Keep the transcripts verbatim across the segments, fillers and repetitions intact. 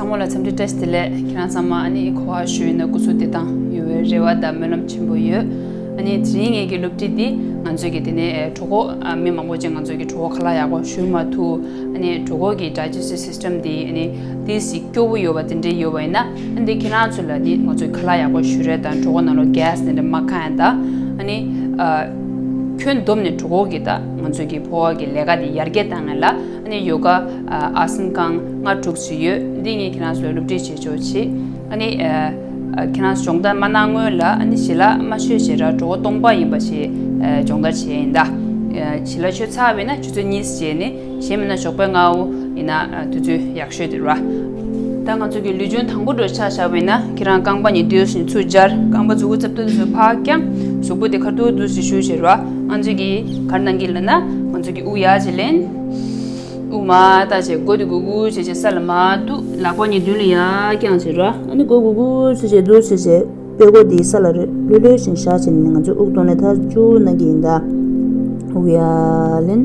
ཚང་མ་ལ་འཚམས་འདྲི་བཀྲ་ཤིས་བདེ་ལེགས། ཁྱེད་རང་ཚང་མ་ཨ་ནི་ག་པར་བཞུགས་ཡོད་ན་སྐུ་གཟུགས་བདེ་ཐང་ཡོང་བའི་རེ་བ་དང་སྨོན་ལམ་ཆེན་པོ་ཡོད། ཨ་ནི་དེ་རིང་ངེད་ཀྱི་སློབ་ཁྲིད་འདི་ང་ཚོས་ཀྱི་དེ་ནས་གྲོད་ཁོག་ཨ་མི་མང་པོ་ཅིག་ང་ཚོས་ཀྱི་གྲོད་ཁོག་ཁ་ལག་ཡག་པོ་ཞུ་མ་ཐུབ། ཨ་ནི་གྲོད་ཁོག་གི་digestive system འདི་ཨ་ནི་ཏོག་ཙམ་སྐྱོ་བོ་ཡོད་པ་དེ་འདྲ་ཡོད་པ་ཡིན་ན། ཨ་ནི་ཁྱེད་རང་ཚོ་ལ་ནི་ང་ཚོས་ཁ་ལག་ཡག་པོ་ཞུ་རེས་དང་གྲོད་ཁོག་ནང་ལོགས་གེ་སི་དེ་འདྲ་མ་ཁེངས་ཡ་ད། ཨ་ནི་ཨ་ཁྱོན་བསྡོམས་ནས་གྲོད་ཁོག་གི་ད་ང་ཚོས་ཀྱི་ཕོ་བ་གི་ལས་ཀ་དེ་ཡར་རྒྱས་བཏང་ཡ་ལ། ཨ་ནི་ཡོ་ག་ཨ་ཨ་སན་རྐང་ལྔ་དྲུག་ཅིག་ཡོད། འདི་ངས་ཁྱེད་རང་ཚོ་ལ་སློབ་ཁྲིད་བྱེད་ཆོག་བྱེད། ཨ་ནི་ཨ་ཨ་ཁྱེད་རང་ཚོ་སྦྱོང་བརྡར་མ་གནང་སྔོན་ལ་ཨ་ནི་ཞལ་ལག་མ་མཆོད་བྱས་ར་གྲོད་ཁོག་སྟོང་པ་ཡིན་པ་ཞིག་ཨ་སྦྱོང་བརྡར་བྱེད་ཡིན་ད། ཨ་ཞལ་ལག་མཆོད་ཚར་བ་ཡིན་ན་ཆུ་ཚོད་གཉིས་བྱས་ནས། གཞན་མིན་ན་ཞོགས་པའི་སྔ་པོ་ཡིན་ན་ཨ་དུས་ཚོད་ཡག་ཤོས་དེ་རེད་བ། ད་ང་ཚོ་གི་ལུས་སྦྱོང་དང་པོ་འདྲ་ཆ་བཞག་པ་ཡིན་ན། ཁྱེད་རང་རྐང་པ་གཉིས་དུས་སུ་ཚུར་སྦྱར། རྐང་པ་མཛུབ་གུ་རྩེ་ཏོག་ཏོ་ཚུར་ཕར་བརྐྱངས། གཟུགས་པོ་དེ་ཁ་ཐུག་ཏུ་ཞུ་བྱེད་རེད་བ། ང་ཚོ་གི་ག་རེ་གནང་གི་ལབ་ན། ང་ཚོ་གི་དབུགས་ཡར་ཅིག་ལེན། དབུགས་མར་བཏང་བྱས་མགོ་དེ་གུག་གུག་བྱས་བྱས་ས་ལ་མར་གཏུག་ལག་པ་གཉིས་མདུན་ལ་ཡར་བརྐྱངས་བྱས་རེད་བ། ཨ་ནི་མགོ་གུག་གུག་བྱས་བྱས་འདུག་བྱས་བྱས། པད་གོ་འདི་ས་ལ་རེ་ལྷོད་ལྷོད་བཞིན་བཞག་བྱས་ནས་ང་ཚོས་དབུགས་གཏོང་ལེན་མཐའ་མཇུག་གནང་གི་ཡིན་ད། དབུགས་ཡར་ལེན།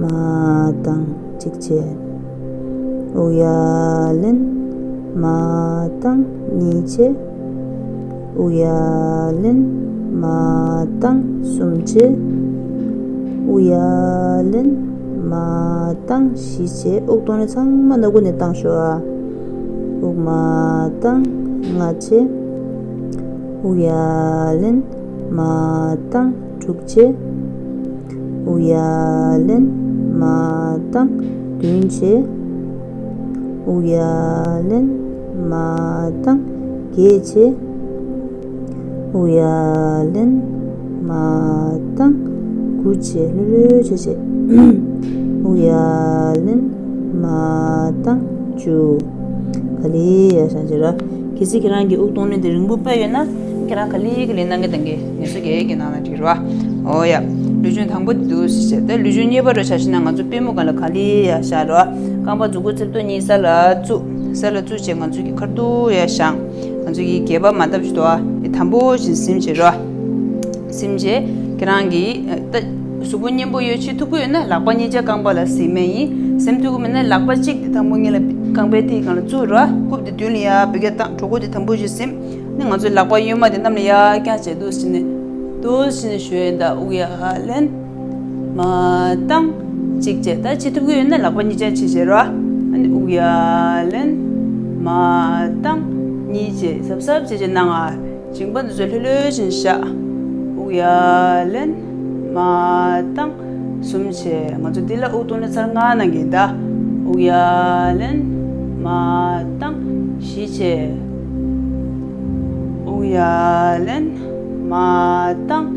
མར་བཏང་། གཅིག་བྱས། དབུགས་ཡར་ལེན། མར་བཏང་། གཉིས་བྱས། དབུགས་ཡར་ལེན། མར་བཏང་། གསུམ་བྱས། དབུགས་ཡར་ལེན། མར་བཏང་། བཞི་བྱས། དབུགས་གཏོང་ལེན་ཚང་མ་སྣ་ཁུག་ནས་བཏང་ཤོག་ཨ། དབུགས་མར་བཏང་། ལྔ་བྱས། དབུགས་ཡར་ལེན། མར་བཏང་། དྲུག་བྱས། དབུགས་ཡར་ལེན། མར་བཏང་། བདུན་བྱས། དབུགས་ཡར་ལེན། མར་བཏང་། བརྒྱད་བྱས། དབུགས་ཡར་ལེན། མར་བཏང་། དགུ་བྱས། ལྷོད་ལྷོད་བྱས་བྱས། དབུགས་ཡར་ལེན། མར་བཏང་། བཅུ། ག་ལེར་ཡར་བཞེངས་བྱས་ར། གལ་སྲིད་ཁྱེད་རང་གི་དབུགས་གཏོང་ལེན་དེ་རིང་པོ་དཔེ་ཡོད་ན། ཁྱེད་རང་ག་ལེར་ག་ལེར་གནང་གི་གནང་གི་ངལ་གསོ་རྒྱག་གི་གནང་ན་འགྲིག་ར། འོ་ཡ། ལུས་སྦྱོང་དང་པོ་དེ་འདུག་ཟེར་བྱས། ད་ལུས་སྦྱོང་གཉིས་པ་འདྲ་ཆ་བཞག་ན་ང་ཚོ་པུས་མོ་སྒང་ལ་ག་ལེར་ཡར་བཞག་ར། རྐང་པ་མཛུབ་གུ་རྩེ་ཏོག་གཉིས་ས་ལ་བཙུགས། ས་ལ་བཙུགས་བྱས་ང་ཚོ་གི་ཁ་ཐུག་ཡར་བཞེངས། ང་ཚོ་གི་སྒལ་པ་མ་བརྡབ་ཅིག་འདུག་ཨ། དེ་དམ་པོ་བཞིན་ཟིམ་བྱེད་རོགས། ཟིམ་བྱེད། ཁྱེད་རང་གི་ད་གཟུགས་པོ་མཉེན་པོ་ཡོད། བྱེད་ཐུབ་ཀྱི་ཡོད་ན་ལག་པ་གཉིས་ཆ་རྐང་པ་ལ་ཟིན་མེད་ཡིན། ཟིན་ཐུབ་ཀྱི་མེད་ན་ལག་པ་གཅིག་དེ་དང་པོ་ཉིད་ལ་རྐང་པའི་མཐིལ་སྒང་ལ་བཙུགས་རོགས། རྐུབ་དེ་མདུན་ལ་ཡར་བུད་རྒྱ་བཏང་། གྲོད་ཁོག་དེ་དམ་པོ་བཞིན་ཟིམ། ནི་ང་ཚོའི་ལག་པ་གཡོན་མ་དེ་གནམ་ལ་ཡར་བརྐྱངས་བྱས་འདུག་ཟེར་ནས། འདུག་ཟེར་ནས་ཞུ་ཡས་ད། དབུགས་ཡར་ལེན། མར་བཏང་། གཅིག་བྱས། ད་བྱེད་ཐུབ་ཀྱི་ཡོད་ན་ལག་པ་གཉིས་ཆ་བྱེད་བྱེད་རོགས། ཨ་ནི་དབུགས་ཡར་ལེན། མར་བཏང་། གཉིས་བྱས། གཟབ་གཟབ་བྱས་བྱས་གནང་ཨ། མཇིང་པ་འདི་ཚོ་ལྷོད་ལྷོད་བཞིན་བཞག་དབུགས་ཡར་ལེན། མར་བཏང་། གསུམ་བྱས། ང་ཚོ་འདི་ལ་དབུགས་གཏོང་ལེན་ཚར་ལྔ་གནང་གི་ཡིན་ད། དབུགས་ཡར་ལེན། མར་བཏང་། བཞི་བྱས། དབུགས་ཡར་ལེན། མར་བཏང་།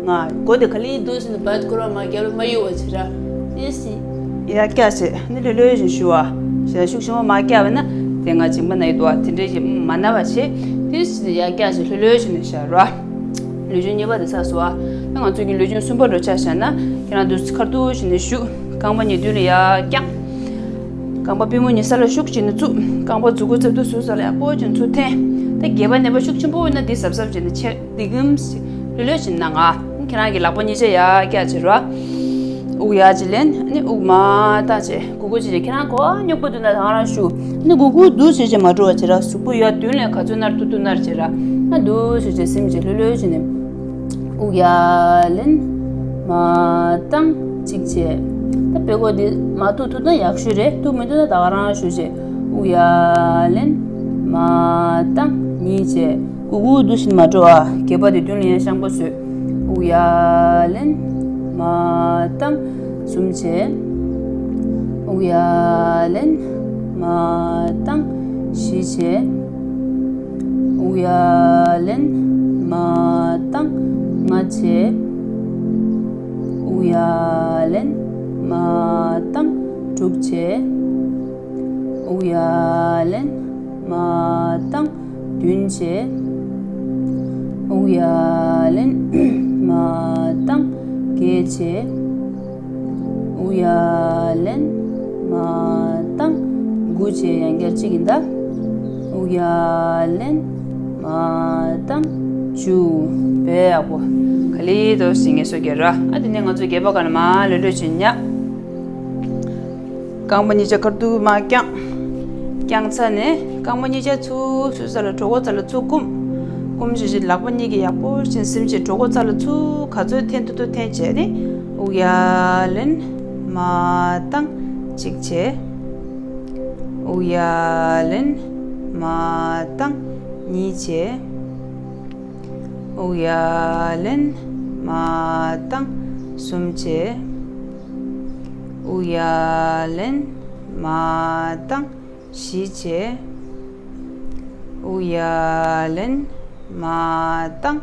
ལྔ། མགོ་དེ་ག་ལེར་འདུག་ཟེར་ནས་བད་ཁུར་བ་མ་རྒྱབ་ལ་མ་གཡུག་པ་བྱེད་ར། ཨེ་སི། ཡར་བཀྱག་བྱས་ནི་ལྷོད་ལྷོད་བཞིན་ཞུ་བ། ཞེ་དྲག་ཤུགས་ཆེན་པོ་མ་བཀྱག་པ་ན་དེ་སྔ་མཇིང་པ་ན་ཡི་འདུག་བ། དེ་འདྲའི་ཞིག་མ་ན་བ་བྱས། དེ་སི་ཡར་བཀྱག་བྱས་ལྷོད་ལྷོད་བཞིན་ནས་བཞག་ར། ལུས་སྦྱོང་གཉིས་པ་དེ་ཚར་སོང་བ། ད་ང་ཚོ་གི་ལུས་སྦྱོང་གསུམ་པ་འདྲ་ཆ་བཞག་ན། ཁྱེད་རང་འདུག་ཁ་ཐུག་བཞིན་ནས་བཞུགས། རྐང་པ་གཉིས་མདུན་ལ་ཡར་བརྐྱངས། རྐང་པ་པུས་མོ་གཉིས་ས་ལ་ཤུགས་ཅིག་ནས་བཙུགས། རྐང་པ་མཛུབ་གུ་རྩེ་ཏོག་ཚུར་ས་ལ་ཡག་པོ་ཅིག་ཚུར་འཐེན། ད་སྒལ་པ་ནད་པ་ཤུགས་ཆེན་པོ་ཡོད་ན་འདི་གཟབ་གཟབ་བྱས་ནས་ཆེ་འདི་གམ་ལྷོད་ལྷོད་བྱས་ནས་གནང་ཨ། ཁྱེད་རང་གི་ལག་པ་གཉིས་ཆ་ཡར་བཀྱག་བྱེད་རོགས། དབུགས་ཡར་ཅིག་ལེན། ཨ་ནི་དབུགས་མར་བཏང་བྱས་གུག་གུག་བྱེད་བྱེད། ཁྱེད་རང་གོ་བ་རྙོག་པ་འདུག་ན་ད་ག་རང་བཞུགས། ཨ་ནི་གུག་གུག་འདུག་བྱེད་བྱེད་མ་འགྲོ་བ་བྱེད་ར། གཟུགས་པོ་ཡར་མདུན་ལ་ག་ཚོད་ནར་ཐུབ་ཐུབ་ནར་བྱེད་ར། ཨ་འདུག་བྱེད་བྱེད་ཟིམ་བྱེད་ལྷོད་ལྷོད་བྱེད་ནས། དབུགས་ཡར་ལེན། མར་བཏང་། གཅིག་བྱས། ད་པད་གོ་འདི་མར་ཐུག་ཐུབ་ན་ཡག་ཤོས་རེད། ཐུག་མི་ཐུབ་ན་ད་ག་རང་བཞུགས་བྱས། དབུགས་ཡར་ལེན། མར་བཏང་། གཉིས་བྱས། གུག་གུག་འདུག་བྱེད་མ་འགྲོ་ཨ། སྒལ་པ་དེ་མདུན་ལ་ཡར་བཤང་པོ་བཟོས། དབུགས་ཡར་ལེན། མར་བཏང་། གསུམ་བྱས། དབུགས་ཡར་ལེན། མར་བཏང་། བཞི་བྱས། དབུགས་ཡར་ལེན། མར་བཏང་། ལྔ་བྱས། དབུགས་ཡར་ལེན། མར་བཏང་། དྲུག་བྱས། དབུགས་ཡར་ལེན། མར་བཏང་། བདུན་བྱས། དབུགས་ཡར་ལེན། མར་བཏང་། བརྒྱད་བྱས། དབུགས་ཡར་ལེན། མར་བཏང་། དགུ་བྱས། ཡང་བསྐྱར་གཅིག་ཡིན་ད། དབུགས་ཡར་ལེན། མར་བཏང་། བཅུ། དཔེ་ཡག་པོ། ག་ལེར་འདུག་བྱེད་ངལ་གསོ་རྒྱག་ར། ཨ་དེ་ནས་ང་ཚོ་སྒལ་པ་སྒང་ལ་མར་ལྷོད་ལྷོད་བྱེད་ཉལ། རྐང་པ་གཉིས་ཆ་ཁ་ཐུག་མར་བརྐྱངས། བརྐྱངས་ཚར་ནས་རྐང་པ་གཉིས་ཆ་ཚུར་གསོས་ས་ལ་གྲོད་ཁོག་རྩ་ལ་ཚུར་བསྐུམ། བསྐུམ་བྱས་བྱས་ལག་པ་གཉིས་ཀྱིས་ཡག་པོ་བྱས་ནས་ཟིམ་བྱས་གྲོད་ཁོག་རྩ་ལ་ཚུར་ག་ཚོད་འཐེན་ཐུབ་ཐུབ་འཐེན་བྱས་ནས་དབུགས་ཡར་ལེན། མར་བཏང་། གཅིག་བྱས། དབུགས་ཡར་ལེན། མར་བཏང་། གཉིས་བྱས། དབུགས་ཡར་ལེན། མར་བཏང་། གསུམ་བྱས། དབུགས་ཡར་ལེན། མར་བཏང་། བཞི་བྱས། དབུགས་ཡར་ལེན། མར་བཏང་།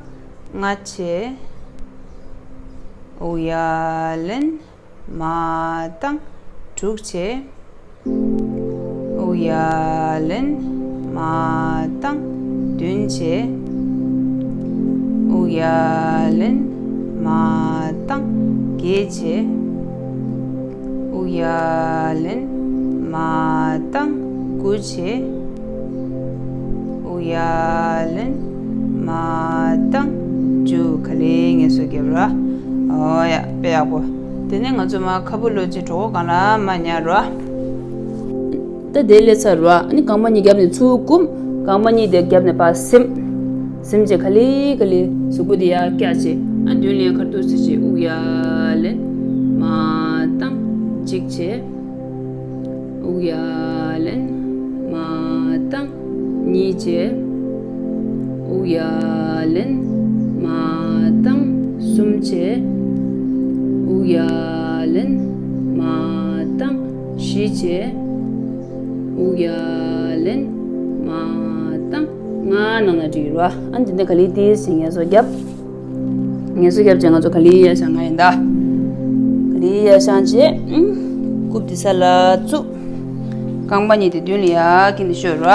ལྔ་བྱས། དབུགས་ཡར་ལེན། མར་བཏང་། དྲུག་བྱས། དབུགས་ཡར་ལེན། མར་བཏང་། བདུན་བྱས། དབུགས་ཡར་ལེན། མར་བཏང་། བརྒྱད་བྱས། དབུགས་ཡར་ལེན། མར་བཏང་། དགུ་བྱས། དབུགས་ཡར་ལེན། མར་བཏང་། བཅུ། ག་ལེར་ངལ་གསོ་བརྒྱབ་ར། ཨོ་ཡ། དཔེ་ཡག་པོ། དེ་ནས་ང་ཚོ་མར་ཁ་སྦུབ་ལོག་བྱས་གྲོད་ཁོག་སྒང་ལ་མར་ཉལ་ར། ད་དེ་སླེབས་ཚར་ར། ཨ་ནི་རྐང་པ་གཉིས་རྒྱབ་ནས་ཚུར་བསྐུམ། རྐང་པ་གཉིས་དེ་རྒྱབ་ནས་ཕར་ཟིམ། ཟིམ་བྱས་ག་ལེར་ག་ལེར་གཟུགས་པོ་དེ་ཡར་བཀྱག་བྱས། ཨ་མདུན་ལ་ཡར་ཁ་ཐུག་ཟེར་བྱས། དབུགས་ཡར་ལེན། མར་བཏང་། གཅིག་བྱས། དབུགས་ཡར་ལེན། མར་བཏང་། གཉིས་བྱས། དབུགས་ཡར་ལེན། མར་བཏང་། གསུམ་བྱས། དབུགས་ཡར་ལེན། མར་བཏང་། བཞི་བྱས། དབུགས་ཡར་ལེན། མར་བཏང་། ལྔ་གནང་ན་འགྲིག་ར། ཨ་འདི་ནས་ག་ལེར་ཏོག་ཙམ་ངལ་གསོ་བརྒྱབ། ངལ་གསོ་བརྒྱབ་བྱས་ང་ཚོ་ག་ལེར་ཡར་བཞེངས་ཡིན་ད། ག་ལེར་ཡར་བཞེངས་བྱས། ཨུམ། རྐུབ་དེ་ས་ལ་བཙུགས། རྐང་པ་གཉིས་དེ་མདུན་ལ་ཡར་འཁྱེར་ནས་བཞག་ར།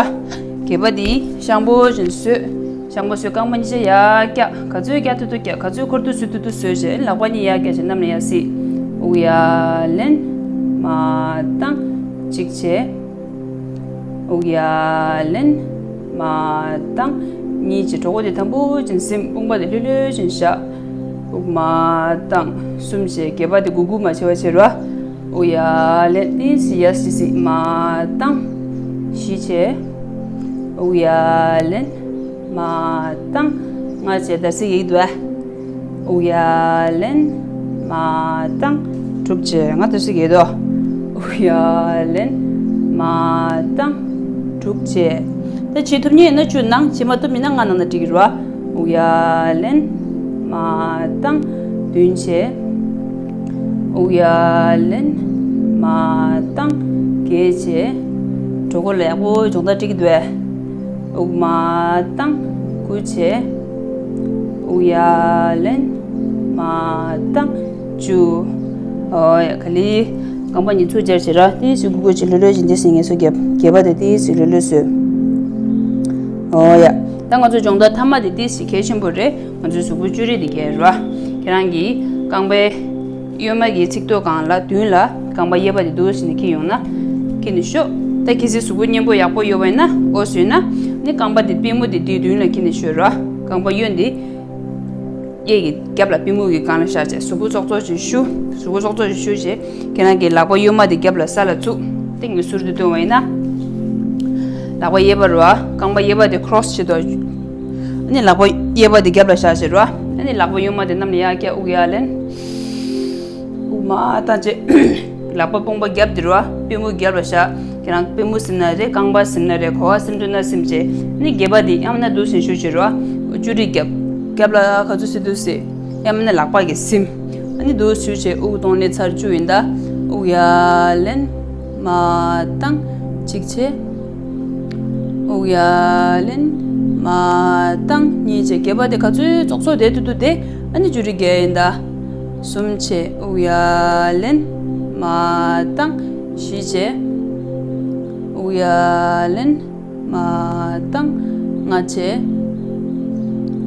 སྒལ་པ་དེ་ཤངས་པོ་བྱས་ནས་བཟོས། ཤངས་པོ་བཟོས། རྐང་པ་གཉིས་ཆ་ཡར་བཀྱག་ག་ཚོད་བཀྱག་ཐུབ་ཐུབ་བཀྱག་ག་ཚོད་འཁོར་ཐུབ་བཟོ་ཐུབ་ཐུབ་བཟོས་བྱས། ལག་པ་གཉིས་ཡར་བཀྱག་བྱས་གནམ་ལ་ཡར་གཟིགས། དབུགས་ཡར་ལེན། མར་བཏང་། གཅིག་བྱས། དབུགས་ཡར་ལེན། མར་བཏང་། གཉིས་བྱས། གྲོད་ཁོག་དེ་དམ་པོ་བྱས་ནས་ཟིམ། དཔུང་པ་དེ་ལྷོད་ལྷོད་བྱས་ནས་བཞག་དབུགས་མར་བཏང་། གསུམ་བྱས། སྒལ་པ་དེ་སྒུར་སྒུར་མ་བྱེད་པ་བྱེད་ར། དབུགས་ཡར་ལེན། ཏོག་ཙམ་ཡར་ཟིག་ཟིག་མར་བཏང་། བཞི་བྱས། དབུགས་ཡར་ལེན། མར་བཏང་། ལྔ་བྱས། འདར་སིག་རྒྱག་གི་འདུག་ཨ། དབུགས་ཡར་ལེན། མར་བཏང་། དྲུག་བྱས། ང་འདར་སིག་རྒྱག་གི་འདུག་དབུགས་ཡར་ལེན། མར་བཏང་། དྲུག་བྱས། ད་བྱེད་ཐུབ་མཁན་ཡིན་ན་བཅུ་གནང་། བྱེད་མ་ཐུབ་མིན་ན་ལྔ་གནང་ན་འགྲིག་གི་རེད་བ། དབུགས་ཡར་ལེན། མར་བཏང་། བདུན་བྱས། དབུགས་ཡར་ལེན། མར་བཏང་། བརྒྱད་བྱས། གྲོད་ཁོག་ལ་ཡག་པོ་སྦྱོང་བརྡར་སྤྲད་ཀྱི་འདུག་ཨེ། དབུགས་མར་བཏང་། དགུ་བྱས། དབུགས་ཡར་ལེན། མར་བཏང་། བཅུ། ཨོ་ཡ། ག་ལེར་རྐང་པ་གཉིས་ཚུར་སྦྱར་བྱས་ར། ཏོག་ཙམ་སྒུར་སྒུར་བྱས། ལྷོད་ལྷོད་བྱས། འདི་ཟིན་ངལ་གསོ་བརྒྱབ། སྒལ་པ་དེ་ཏོག་ཙམ་ལྷོད་ལྷོད་བཟོས། ཨོ་ཡ། ད་ང་ཚོ་སྦྱོང་བརྡར་མཐའ་མ་དེ་ཏོག་ཙམ་གལ་ཆེན་པོ་རེད། ང་ཚོའི་གཟུགས་པོ་བཅོས་རིགས་དེ་གས་ར། ཁྱེད་རང་གིས་རྐང་པའི་གཡོན་མ་གི་ཚིགས་ཐོ་སྒང་ལ་མདུན་ལ་རྐང་པ་གཡས་པ་དེ་འདུག་སེ་ནས་འཁྱེར་ཡོང་ན། འཁྱེར་ནས་ཤོག་ད་གལ་སྲིད་གཟུགས་པོ་མཉེན་པོ་ཡག་པོ་ཡོད་པ་ཡིན་ན། འོ་བཟོས་ན་ནི་རྐང་པ་དེ་པུས་མོ་དེ་དེའི་མདུན་ལ་འཁྱེར་ནས་ཤོག་ར། རྐང་པ་གཡོན་དེ་གཡས་ཀྱི་རྒྱབ་ལ་པུས་མོ་གི་སྒང་ལ་བཞག་བྱས། གཟུགས་པོ་ཙོག་ཙོག་ཅིག་བཞུ། གཟུགས་པོ་ཙོག་ཙོག་ཅིག་བཞུ་བྱས། ཁྱེད་རང་གི་ལག་པ་གཡོན་མ་དེ་རྒྱབ་ལ་ས་ལ་བཙུགས་ཏེ་ངས་ཟུར་དུ་བཏོན་པ་ཡིན་ན། ལག་པ་གཡས་པ་རེད་བ། རྐང་པ་གཡས་པ་དེ་ཁྲོ་སི་བྱེད་དོ། ཨ་ནི་ལག་པ་གཡས་པ་དེ་རྒྱབ་ལ་བཞག་བྱས་རེད་བ། ཨ་ནི་ལག་པ་གཡོན་མ་དེ་གནམ་ལ་ཡར་བཀྱག་དབུགས་ཡར་ལེན། དབུགས་མར་བཏང་བྱས། ལག་པ་དཔུང་པ་རྒྱབ་དེ་རེད་བ། པུས་མོ་རྒྱབ་ལ་བཞག་ཁྱེད་རང་པུས་མོ་ཟེར་ན་རེད། རྐང་པ་ཟེར་ན་རེད། ག་པར་ཟིན་འདོད་ན་ཟིན་བྱས། ཨ་ནི་སྒལ་པ་དེ་ཡང་ན་འདུག་སེ་བཞུ་བྱས་རེད་བ། བཅོས་རིགས་རྒྱབ། རྒྱབ་ལ་ག་ཚོད་སྲིད་འདུག་སེ། ཡང་མིན་ན་ལག་པ་གིས་ཟིན། ཨ་ནི་འདུག་སེ་བྱས། དབུགས་གཏོང་ལེ་ཚར་བཅུ་ཡིན་ད། དབུགས་ཡར་ལེན། མར་བཏང་། གཅིག་བྱས། དབུགས་ཡར་ལེན། མར་བཏང་། གཉིས་བྱས། སྒལ་པ་དེ་ག་ཚོད་ཙོག་ཙོག་བསྡད་ཐུབ་ཐུབ་བསྡད། ཨ་ནི་བཅོས་རིགས་རྒྱག་ཡིན་ད། གསུམ་བྱས། དབུགས་ཡར་ལེན། མར་བཏང་། བཞི་བྱས། དབུགས་ཡར་ལེན། མར་བཏང་། ལྔ་བྱས།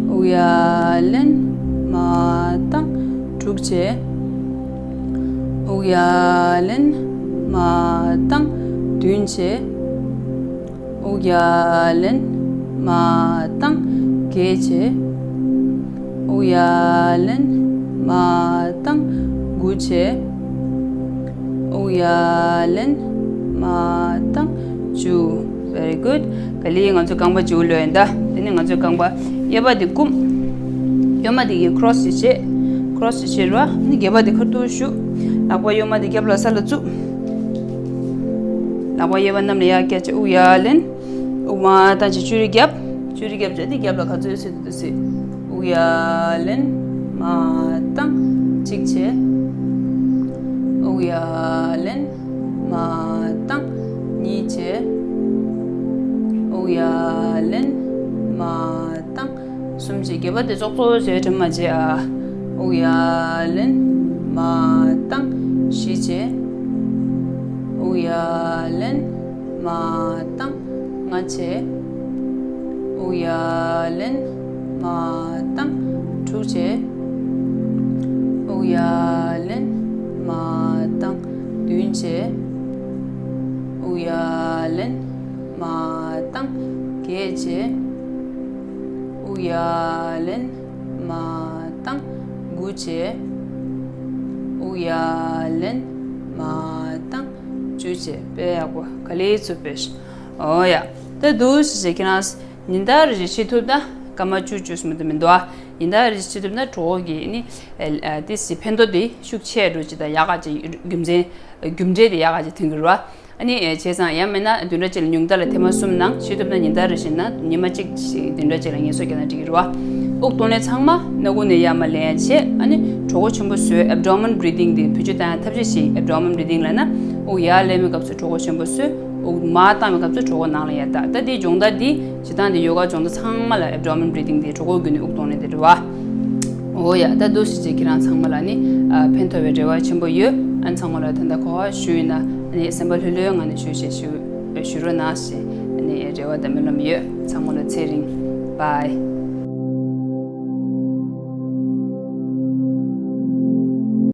དབུགས་ཡར་ལེན། མར་བཏང་། དྲུག་བྱས། དབུགས་ཡར་ལེན། མར་བཏང་། བདུན་བྱས། དབུགས་ཡར་ལེན། མར་བཏང་། བརྒྱད་བྱས། དབུགས་ཡར་ལེན། མར་བཏང་། དགུ་བྱས། དབུགས་ཡར་ལེན། མར་བཏང་། བཅུ། Very good. ག་ལེར་ང་ཚོ་རྐང་པ་མཇུག་ལོས་ཡིན་ད། དེ་ནས་ང་ཚོའི་རྐང་པ་གཡས་པ་དེ་བསྐུམ། གཡོན་མ་དེ་གི་cross་ཞིག་བྱེད། cross ཞིག་བྱེད་ར། ཨ་ནི་སྒལ་པ་དེ་ཁ་ཐུག་གཞུ། ལག་པ་གཡོན་མ་དེ་རྒྱབ་ལ་ས་ལ་བཙུགས། ལག་པ་གཡས་པ་གནམ་ལ་ཡར་བཀྱག་བྱས། དབུགས་ཡར་ལེན། དབུགས་མར་བཏང་བྱས་གཅུ་རེ་རྒྱབ། གཅུ་རེ་རྒྱབ་བྱས་དེ་རྒྱབ་ལ་ག་ཚོད་སྲིད་འདུག་སྲིད། དབུགས་ཡར་ལེན། མར་བཏང་། གཅིག་བྱས། དབུགས་ཡར་ལེན། མར་བཏང་། གཉིས་བྱས། དབུགས་ཡར་ལེན། མར་བཏང་། གསུམ་བྱས། སྒལ་པ་དེ་ཙོག་ཙོག་བྱས་དྲན་མ་བྱེད་ཨ། དབུགས་ཡར་ལེན། མར་བཏང་། བཞི་བྱས། དབུགས་ཡར་ལེན། མར་བཏང་། ལྔ་བྱས། དབུགས་ཡར་ལེན། མར་བཏང་། དྲུག་བྱས། དབུགས་ཡར་ལེན། མར་བཏང་། བདུན་བྱས། དབུགས་ཡར་ལེན། མར་བཏང་། བརྒྱད་བྱས། དབུགས་ཡར་ལེན། མར་བཏང་། དགུ་བྱས། དབུགས་ཡར་ལེན། མར་བཏང་། བཅུ་བྱས། དཔེ་ཡག་པོ། ག་ལེར་ཚུར་ཕེབས། ཨོ་ཡ། ད་འདུག་སེ་བྱས་ཁྱེད་རང་ཉིན་ལྟར་རེ་བཞིན་བྱེད་ཐུབ་ན་སྐར་མ་བཅུ་བཅུ་ཙམ་དུ་མི་འདུག་ཨ། ཉིན་ལྟར་རེ་བཞིན་བྱེད་ཐུབ་ན་གྲོད་ཁོག་གི་ནི་ཨ་ཏི་སི་ཕན་ཐོགས་དེ་ཤུགས་ཆེ་འགྲོ་ཅིག་དང་ཡག་ག་ཅིག་རྒྱུ་མཚན་རྒྱུ་འབྲས་དེ་ཡག་ག་ཅིག་ཐོན་གི་རེད་བ། ཨ་ནི་བྱས་ཙང་ཡང་མིན་ན་བདུན་ཕྲག་གཅིག་ལ་ཉུང་མཐའ་ལ་ཐེངས་མ་གསུམ་གནང་། བྱེད་ཐུབ་ན་ཉིན་ལྟར་རེ་བཞིན་ན་ཉི་མ་གཅིག་ཞིག་བདུན་ཕྲག་གཅིག་ལ་ངལ་གསོ་རྒྱག་ན་འགྲིག་གི་རེད་བ། དབུགས་གཏོང་ལེན་ཚང་མ་སྣ་ཁུང་ནས་ཡར་མར་ལེན་ཡ་བྱེད། ཨ་ནི་གྲོད་ཁོག་ཆེན་པོ་བཟོས། abdomen breathing དེ་བེད་སྤྱོད་བཏང་ཡ་ཐབས་ཤེས་ཤིག abdomen breathing ལབ་ན་དབུགས་ཡར་ལེན་པའི་སྐབས་སུ་གྲོད་ཁོག་ཆེན་པོ་བཟོས། དབུགས་མར་བཏང་བའི་སྐབས་སུ་གྲོད་ཁོག་ནང་ལ་ཡར་བཏང་། ད་དེའི་སྦྱོང་བརྡར་འདི་བྱེད་སྟངས་འདི་ཡོ་ག་སྦྱོང་བརྡར་ཚང་མ་ལ་abdomen breathing དེ་གྲོད་ཁོག་བརྒྱུད་ནས་དབུགས་གཏོང་ལེན་དེ་རེད་བ། འོ་ཡ། ད་འདུག་སེ་བྱས་ཁྱེད་རང་ཚང་མ་ལ་ནི་ཨ་ཕན་ཐོགས་པའི་རེ་བ་ཆེན་པོ་ཡོད། ཨ་ནི་ཚང་མ་ལ་ད་ལྟ་གོ་བ་ཞུས་ཡིན་ན་ཨ་ནི་སེམས་པ་ལྷོད་ལྷོད་ངང་ནས་ཞུ་ཞེས་ཞུ་ཞུ་རོགས་གནང་ཞེས་ཨ་ནི་རེ་བ་དང་སྨོན་ལམ་ཡོད། ཚང་མ་ལ་ཚེ་རིང་། Bye།